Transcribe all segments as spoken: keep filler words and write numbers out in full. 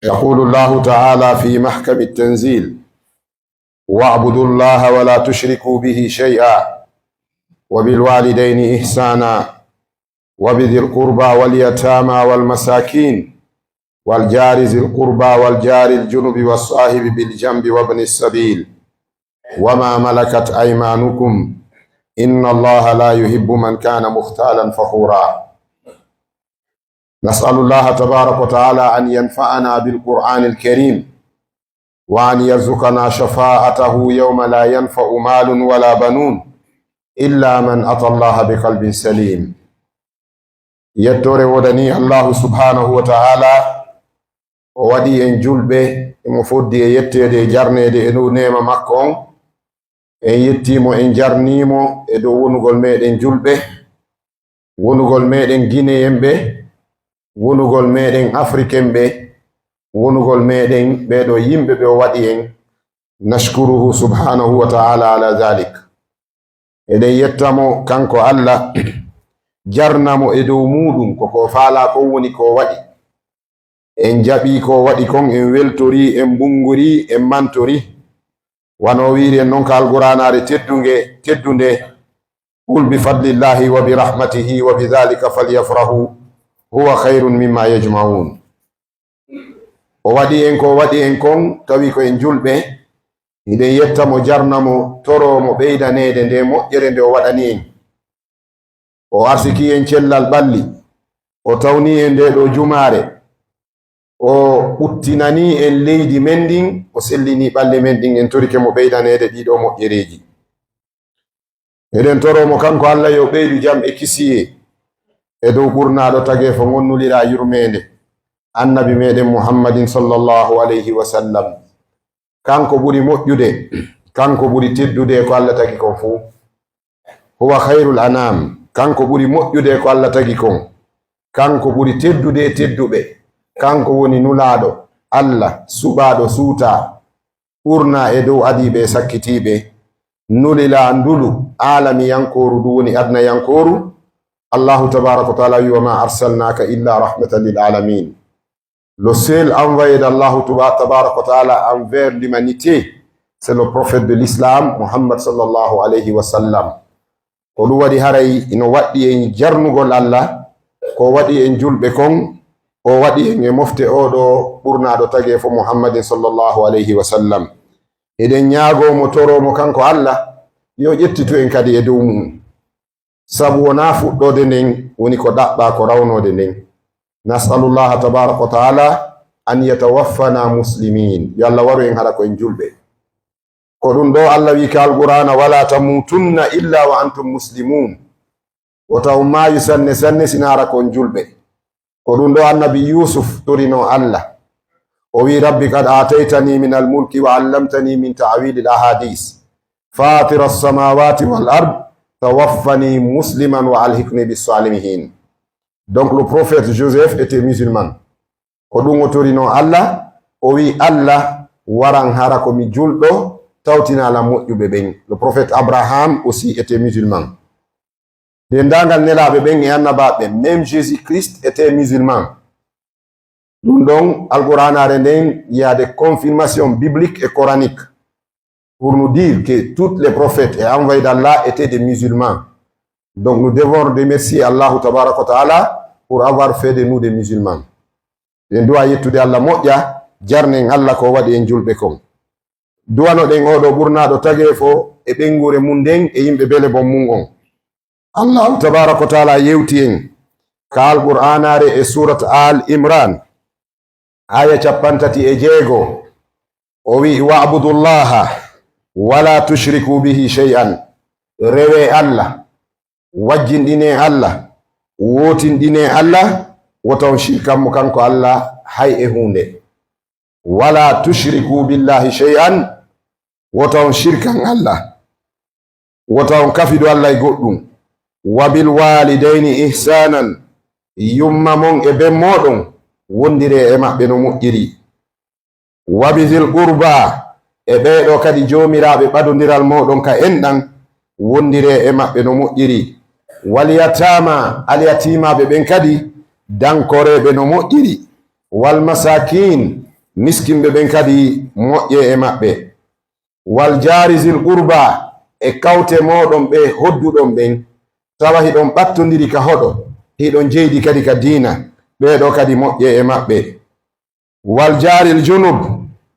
يقول الله تعالى في محكم التنزيل: "واعبدوا الله ولا تشركوا به شيئا، وبالوالدين إحسانا، وبذي القربى واليتامى والمساكين، والجار ذي القربى والجار الجنب والصاحب بالجنب وابن السبيل، وما ملكت أيمانكم، إن الله لا يحب من كان مختالا فخورا." نسأل الله تبارك وتعالى أن ينفعنا بالقرآن الكريم، وأن يرزقنا شفاعته يوم لا ينفع مال ولا بنون إلا من أتى الله بقلب سليم. Yettoore woodanii Allahu subhanahu wa ta'ala, o waɗi en julɓe, emo foddi e yetteede e jarneede e dow neema makko on. En yettii mo, en jarnii mo e dow wonugol meɗen julɓe, wonugol meɗen Gineyen ɓe, wonugol meɗen Afriken ɓe, wonugol meɗen ɓee ɗoo yimɓe ɓe o waɗi en. Nashkuruhu subhanahu wa ta'ala ala dhalik. Eɗen yetta mo kanko Allah, jarna mo e dow muuɗum, ko ko faalaa kon woni ko o waɗi. En jaɓii ko o waɗi kon, en weltorii, en mbungorii, en mantorii. Wano o wiiri en non ka Alqur'aanaare teddunge, teddunde, "Qul bi fadlillahi wa bi rahmatihi wa bi dhalika falyafrahu huwa khayrun mimma yajma'un." O waɗi en ko o waɗi en kon, tawi ko en julɓe. Hiɗen yetta mo, jarna mo, toroo mo ɓeydaneede nde moƴƴere nde o waɗani en. O arsiki en cellal ɓalli, o tawni en nde ɗoo jumaare, o ɓuttinani en leydi men ndin, o sellini ɓalli men ɗin, en torike mo ɓeydaneede ɗii ɗoo moƴƴereeji. Eɗen toroo mo kanko Allah yo ɓeydu jam e kisiyee e dow ɓurnaaɗo tageefo ngon, nuliraa yurmeende, Annabi meɗen Muhammadin sallallahu alayhi wa sallam. Kanko ɓuri moƴƴude, kanko ɓuri teddude ko Allah tagi kon fuu. Huwa khayrul anam, kanko ɓuri moƴƴude ko Allah tagi kon. Kanko ɓuri teddude e tedduɓe. Kanko woni nulaaɗo Allah, suɓaaɗo suutaa, ɓurnaa e dow adiiɓe e sakkitiiɓe. Nulilaa ndulu aalamiyankooru, ndu woni adnayankooru. Allahu tabaraka wa taala wi: "Wa ma arsalnaka illa rahmatan lil alamin." Le seul envoyé d'Allah tuba-, tabaraka wa taala envers l'humanité, c'est le prophète de l'islam, Muhammad sallallahu alayhi wa sallam. Ko ɗum waɗi haray ino waɗɗi en jarnugol Allah, ko waɗi en julɓe kon, o waɗi en e mofte oɗo ɓurnaaɗo tageefo Muhammadin sallallahu alayhi wa sallam. Eɗen ñaagoo mo, toroo mo kanko Allah, yo ƴettitu en kadi e dow mum. Sabu wonaa fuɗɗoode nden woni ko ɗaɓɓaa, ko rawnoode nden. Nas'alullaha tabaraka wa taala an yatawaffana muslimin. Yo Allah waru en hara ko en julɓe. Ko ɗum ɗo Allah wi ka Alqur'aana: "Wala tamutunna illa wa antum muslimun." Wota on maayu sanne sanne sina hara ko on julɓe. Ko ɗum ɗo Annabi Yuusuf torino Allah. O wi: "Rabbi qad aataytani min al-mulki wa allamtani min ta'wili al-ahadis. Fatira as-samawati wal ard, tawaffani musliman wa alhiqni bis salihin." Donc le prophète Joseph était musulman. Ko ɗum o torino Allah, o wi: "Allah, waran hara ko mi julɗo, tawtina lan moƴƴuɓe ɓen." Le prophète Abraham aussi était musulman. Denndaangal nelaaɓe ɓen e annabaaɓe, même Jésus-Christ était musulman. Ɗum ɗon, Alqur'aanaare nden, il y a des confirmations bibliques et coraniques pour nous dire que tous les prophètes et envoyés d'Allah étaient des musulmans. Donc nous devons remercier Allahu tabaraka wa taala pour avoir fait de nous des musulmans. Eɗen duwa yettude Allah moƴƴa, jarnen Allah ko waɗi en julɓe kon. Duwanoɗen oɗo ɓurnaaɗo tageefo e ɓeynguure mum nden e yimɓe bele bon mum on. Allahu tabaraka wa taala yewti en ka Alqur'aanaare e surat Al Imran, aya cappanɗe tati e jeego. O wi'i: "Wa'budullaha wala tushriku bihi shay'an." Rewe Allah, wajjinɗine Allah, wootinɗine Allah, wota on shirkan mo kanko Allah hay e huunde. "Wala tushriku billahi shay'an", wota on shirkan Allah, wota on kafidu Allah e goɗɗum. "Wa bil walidayni ihsanan", yumma mon e ben moɗon, wondire e maɓɓe no moƴƴiri. "Wa bi dhil qurba", e ɓeeɗo kadi joomiraaɓe ɓadondiral moɗon ka enɗan, wondire e maɓɓe no moƴƴiri. "Wal yatama", alyatimaaɓe ɓen kadi, dankoreeɓe no moƴƴiri. "Wal masakin", Miskinɓe ɓen kadi moƴƴee e maɓɓe. Wal jaari zil qurba, e kawte mooɗon ɓe hodduɗon ɓen, tawa hiɗon ɓattondiri ka hoɗo, hiɗon jeydi kadi ka diina, ɓee ɗoo kadi moƴƴee e maɓɓe. Wal jaaril junub,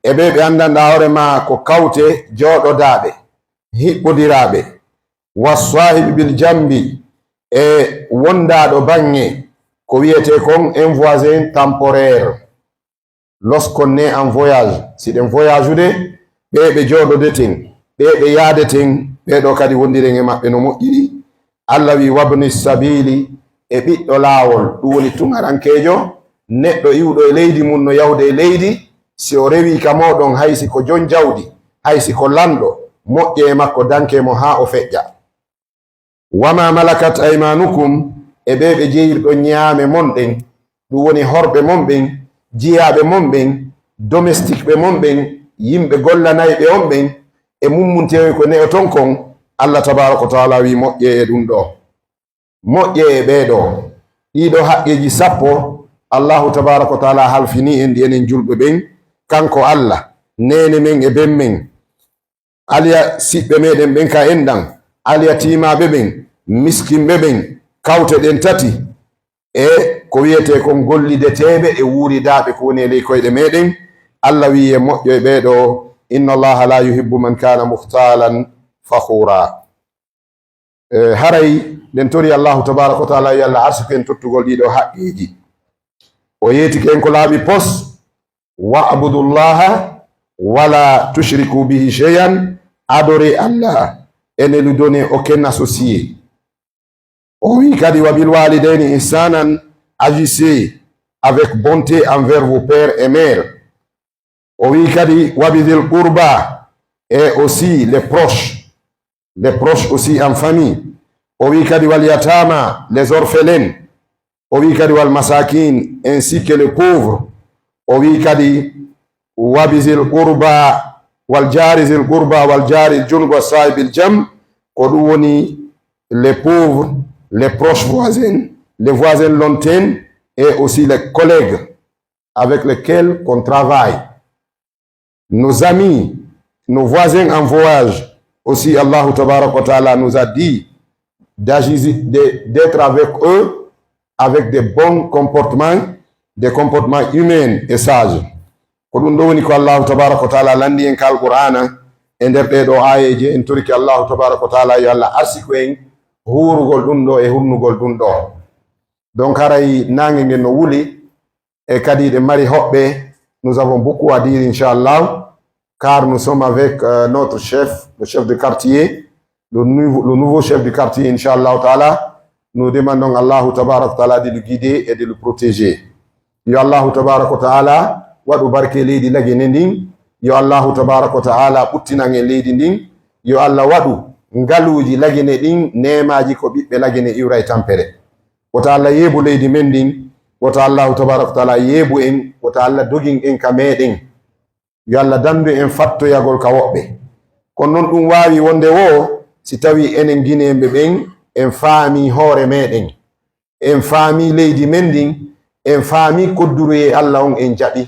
e ɓee ɓe anndanɗaa hoore maa ko kawte jooɗodaaɓe, hiɓɓodiraaɓe. Wassaahibi bil jambi, e wondaaɗo baŋŋe, ko wiyetee kon un voisin temporaire. Lorsqu'on est en voyage, si ɗen voyageude, ɓee ɓe jooɗodeten, ɓee ɓe yaadeten, ɓee ɗoo kadi wondiren e maɓɓe no moƴƴiri. Alla wii, wabni sabili, e ɓiɗɗo laawol, ɗum woni tuŋarankeejo, neɗɗo iwɗo e leydi mum no yahude e leydi, si o rewii ka mooɗon, hay si ko jon jawdi, hay si ko lanɗo, moƴƴee e makko, dankee mo haa o feƴƴa. Wama malakat aymanukum, e ɓee ɓe jeyirɗon ñaame mon ɗen, ɗum woni horɓe mon ɓen, jiyaaɓe mon ɓen, domestique ɓe mon ɓen, yimɓe gollanayɓe on ɓen, e mummunteewe ko ne'oton kon, Alla tabaaraka wa taala wii moƴƴee e ɗum ɗoo. Moƴƴee e ɓee ɗoo. Ɗii ɗoo haqqeeji sappo, Allahu tabaaraka wa taala halfinii en ɗi enen julɓe ɓen, kanko Alla, neene men e ben men. Aliya siɓɓe meɗen ɓen ka enɗan, aliya tiimaaɓe ɓen, miskinɓe ɓen, kawte ɗen tati, e ko wiyetee kon gollideteeɓe e wuuridaaɓe ko woni e ley koyɗe meɗen. Alla wi'i e moƴƴo e ɓee ɗoo, inna Allaha la yuhibbu man kana mukhtalan fakhura. E, haray ɗen tori Allahu tabaraka wa taala yo Allah arsuku en tottugol ɗii ɗoo haqqeeji. O yeetike en ko laaɓi pos, wa'budullaha wala tushriku bihi shay'an, adorez Allah et ne lui donnez aucun associé. O wi kadi, wa bil walidayni ihsanan, agissez avec bonté envers vos pères et mères. O wi kadi, wa bidhil qurba, et aussi les proches, les proches aussi en famille. O wi kadi, wal yatama, les orphelins. O wi kadi, wal masakin, ainsi que les pauvres. O wi kadi, wa bidhil qurba, wal jari dhil qurba, wal jari junuba, sahibil jam. Ko ɗum woni les pauvres, les proches voisins, les voisins lointains et aussi les collègues avec lesquels qu'on travaille. Nos amis, nos voisins en voyage, aussi Allah tabaraka wa taala nous a dit d'agir, de, d'être avec eux avec des bons comportements, des comportements humains et sages. Ko ɗum ɗoo woni ko Allah tabaraka wa taala lanndi en ka Alqur'aana e nder ɗee ɗoo aayeeje. En torike Allah tabaraka wa taala yo Allah arsiku en huurugol ɗum ɗoo e hunnugol ɗum ɗoo. Donc, haray naange ngen no wuli, e kadi ɗe mari hoɓɓe. Nous avons beaucoup à dire, inchallah, car nous sommes avec, euh, notre chef, le chef de quartier, le nouveau, le nouveau chef du quartier, inchallah taala. Nous demandons Allah tabaraka wa taala de le guider et de le protéger. Yo Allahu tabaraka wa taala waɗu barke leydi Lagine ndin. Yo Allahu tabaraka wa taala ɓuttinan en leydi ndin. Yo Allah waɗu ngaluuji Lagine ɗin neemaaji ko ɓiɓɓe Lagine iwra e tampere. Wota Allah yeebu leydi men ndin. Wota Allahu tabaraka wa taala yeebu en. Wota Allah dogin en ka meɗen. Yo Allah dandu en fattoyagol ka woɓɓe. Kono non ɗum waawi wonde woo si tawi enen Gineeɓe ɓen en faami hoore meɗen, en faami leydi men ndin, en faami kodduruyee Allah on, en jaɓi.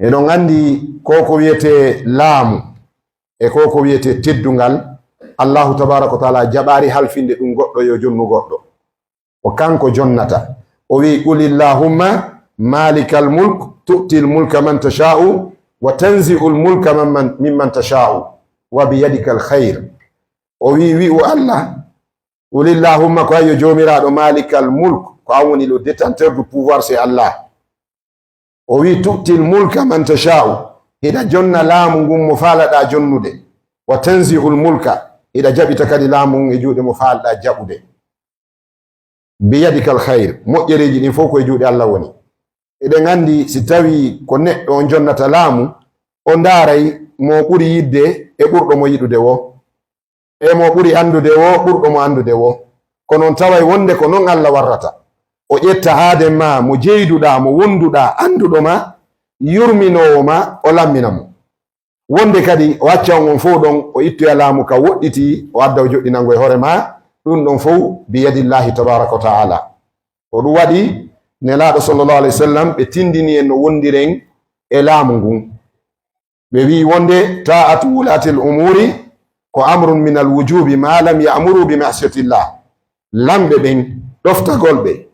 Eɗon anndi ko ko wiyetee laamu e ko ko wiyetee teddungal, Allahu tabaraka wa taala jaɓaari halfinde ɗum goɗɗo yo jonnu goɗɗo. Ko kanko jonnata. O wi'i, qul illahumma malikal mulk tu'til mulka man tasha'u wa tanzi'ul mulka man, man, mimman tasha'u wa biyadikal khayr. O wi'i, wi'u Allah, qul illahumma, ko an yo Joomiraaɗo, malikal mulk, ko an woni le détenteur du pouvoir, c'est Allah. O wi'i, tu'til mulka man tasha'u, hiɗa jonna laamu ngun mo faalaɗaa jonnude. Wa tanzi'ul mulka, hiɗa jaɓita kadi laamu ngun e juuɗe mo faalaɗaa jaɓude. Biyadikal khayr, moƴƴereeji ɗin fof ko e juuɗe Allah woni. Eɗen anndi si tawii ko neɗɗo on jonnata laamu, o ndaaray mo ɓuri yiɗde e ɓurɗo mo yiɗude woo. E mo ɓuri anndude woo, ɓurɗo mo anndude woo. Kono on taway wonde ko non Allah warrata. O ƴetta aaden maa mo jeyduɗaa, mo wonduɗaa, annduɗo ma, yurminoowo ma, o lammina mo. Wonde kadi o acca on, on fof ɗon, o ittoya laamu ka woɗɗiti, o adda o joɗɗinango e hoore ma, ɗum ɗon fof biyadillahi tabaraka wa taala. Ko ɗum waɗi Nelaaɗo sallallahu alayhi wa sallam, ɓe tindini en no wondiren e laamu ngun. Ɓe wi'i wonde ta'atu wulatil umuri ko amrun min al wujubi ma lam ya'muru bi ma'siyatillah. Lamɓe ɓen, ɗoftagol ɓe,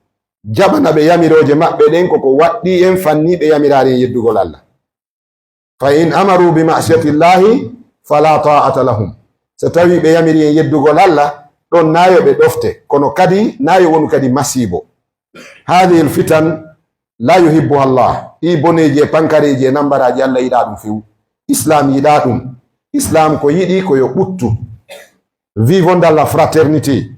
jaɓana ɓe yamirooje maɓɓe ɗen, ko ko waɗɗii en, fannii ɓe yamiraari en yeddugol Allah. Fa in amaru bi ma'siyatillahi fala ta'ata lahum. So tawii ɓe yamiri en yeddugol Allah, ɗon naa yo ɓe ɗofte, kono kadi naa yo wonu kadi masiibo. Hadhihi alfitan la yuhibbuha Allah. Ɗii boneeji e pankareeji e nambaraaji, Allah yiɗaa ɗum few. Islam yiɗaa ɗum. Islam ko yiɗi ko yo ɓuttu. Vivons dans la fraternité.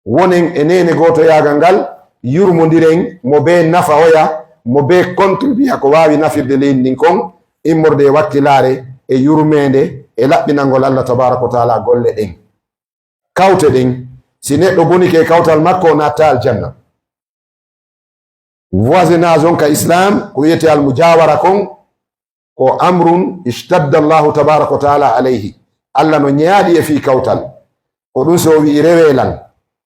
Wonen e neene gootoyaagal ngal, yurmondiren, mo bee nafa oya, mo bee contribuya ko waawi nafirde leydi ndin kon, immorde e wakkilaare e yurmeende e laɓɓinangol Allah tabaaraka wa taala golle ɗen. Kawte ɗen, si neɗɗo bonike e kawtal makko, o naattaa aljanna. Voisinage on ka Islam, ko wiyetee almujaawara kon, ko amrun ishtadda Allahu tabaaraka wa taala alayhi. Allah no ñaaɗi e fii kawtal. Ko ɗum so o wi'i rewee lan,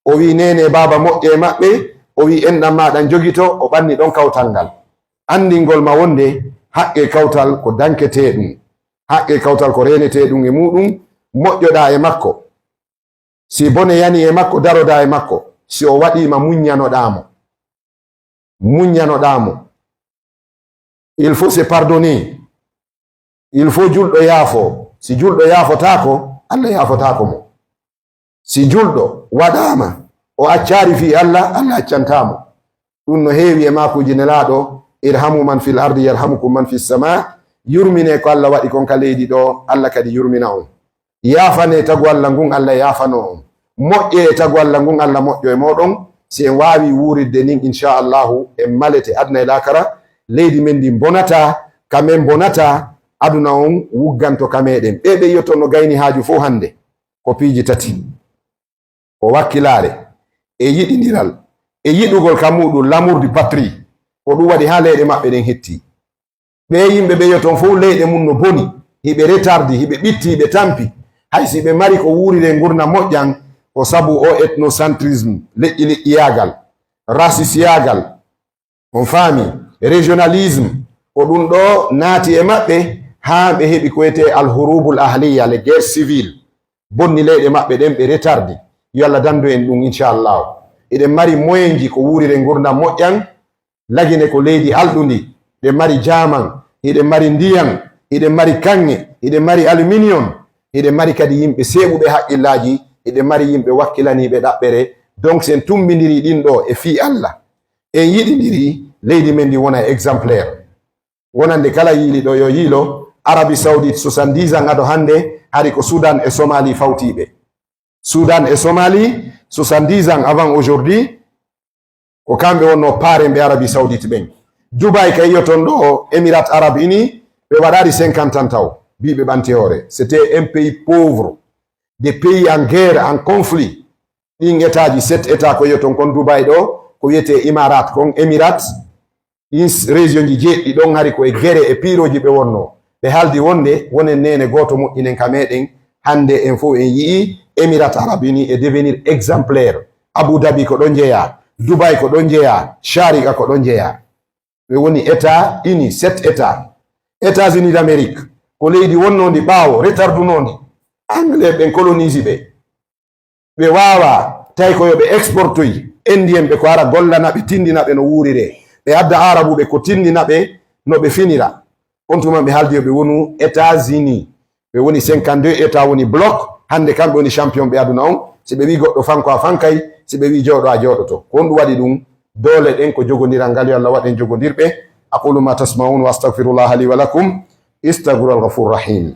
o wi'i neene e baaba moƴƴee maɓɓe, o wi'i enɗam maaɗa jogito, o ɓanni ɗon kawtal ngal. Anndingol ma wonde haqqee kawtal ko danketee ɗum. Haqqee kawtal ko reenetee ɗum e muuɗum, moƴƴoɗaa e makko. Si bone yani e makko, daroɗaa e makko. Si o waɗii ma, muññanoɗaa mo. Muññanoɗaa mo. Il faut se pardonner. Il faut julɗo yaafo. Si julɗo yaafotaako, Allah yaafotaako mo. Si julɗo waɗaama, o accaari fii Allah, Allah accantaa mo. Ɗum no heewi e maakuuji Nelaaɗo, "Irhamu man fil ardi yarhamukum man fis sama." Yurminee ko Allah waɗi kon ka leydi ɗo, Allah kadi yurmina on. Yaafanee tagu Allah ngun, Allah yaafanoo on. Moƴƴee e tagu Allah ngun, Allah moƴƴo e mooɗon. Si en waawii wuurirde nin, inchallahu, en malete aduna e laakara. Leydi men ndin bonataa, ka men bonataa, aduna on wugganto ka meɗen. Ɓee ɓe yi'oton no gayni haaju fow hannde, ko piiji tati. Ko wakkilaare, e yiɗindiral, e yiɗugol ka muuɗum, l'amour du patrie. Ko ɗum waɗi haa leyɗe maɓɓe ɗen hetti. Ɓee yimɓe ɓe yi'oton fow leyɗe mun no boni, hiɓe retardi, hiɓe ɓitti, hiɓe tampi. Hay si ɓe mari ko wuurire ngurndan moƴƴan, ko sabu o ethnocentrisme, leƴƴi-leƴƴiyaagal, racisteyaagal, on faami, régionalisme, ko ɗum ɗo naati e maɓɓe, haa ɓe heɓi ko wiyetee al hurubul ahliya, les guerres civiles, bonni leyɗe maɓɓe ɗen, ɓe retardi. Yo Allah dandu en ɗum, inchallahu. Eɗen mari moyenji ko wuurire ngurndan moƴƴan, Lagine ko leydi alɗundi, hiɗen mari jaaman, hiɗen mari ndiyan, hiɗen mari kaŋŋe, hiɗen mari aluminium, hiɗen mari kadi yimɓe seeɓuɓe haqqillaaji, hiɗen mari yimɓe wakkilaniiɓe ɗaɓɓere. Donc, si en tummbindirii ɗin ɗoo e fii Allah, en yiɗindirii, leydi men ndi wona exemplaire. Wonande kala yiiliiɗo yo yiilo, Arabie Saoudite, soixante-dix ans ado hannde, hari ko Sudan e Somalie fawtiiɓe. Sudan e Somalie, soixante-dix ans avant aujourd'hui, ko kamɓe wonnoo parrain ɓe Arabie Saoudite ɓen. Dubai ka yi'oton ɗoo, Émirats Arabes Unis, ɓe waɗaali cinquante ans taw, bii ɓe ɓanti hoore. C'était un pays pauvre, des pays en guerre, en conflit. Ɗin etaaji, sept états ko yi'oton kon Dubai ɗoo, ko wiyetee Imarat kon, Émirats, ɗin s-, région ji jeeɗiɗi ɗon hari ko e gere e piirooji ɓe wonnoo. Ɓe haaldi wonde wonen neene gooto moƴƴinen ka meɗen. Hannde en fow en yi'i Émirats Arabes Unis e devenir exemplaire. Abu Dhabi ko ɗon jeyaa, Dubai ko ɗon jeyaa, Sharjah ko ɗon jeyaa. Ɓe woni États Unis, sept états. États-Unis d'Amérique ko leydi wonnoondi ɓaawo, retardunoondi. Anglais ɓen colonise ɓe. Ɓe waawaa, tawi ko yo ɓe exportoy Indiyen ɓe, ko ara gollana ɓe, tinndina ɓe no wuuriree. Ɓe adda Aarabuɓe ko tinndina ɓe no ɓe finira. On tuma ɓe haaldi yo ɓe wonu États-Unis. Ɓe woni cinquante-deux états woni bloc. Hannde kamɓe woni champion ɓe aduna on. Si ɓe wi'i goɗɗo fanko a fankay, si ɓe wi'i jooɗo a jooɗoto. Ko honɗum waɗi ɗum? Doole ɗen ko jogondiral ngal, yo Allah waɗ en jogondirɓe. أقول ما تسمعون وأستغفر الله لي ولكم. إنه هو الغفور الرحيم.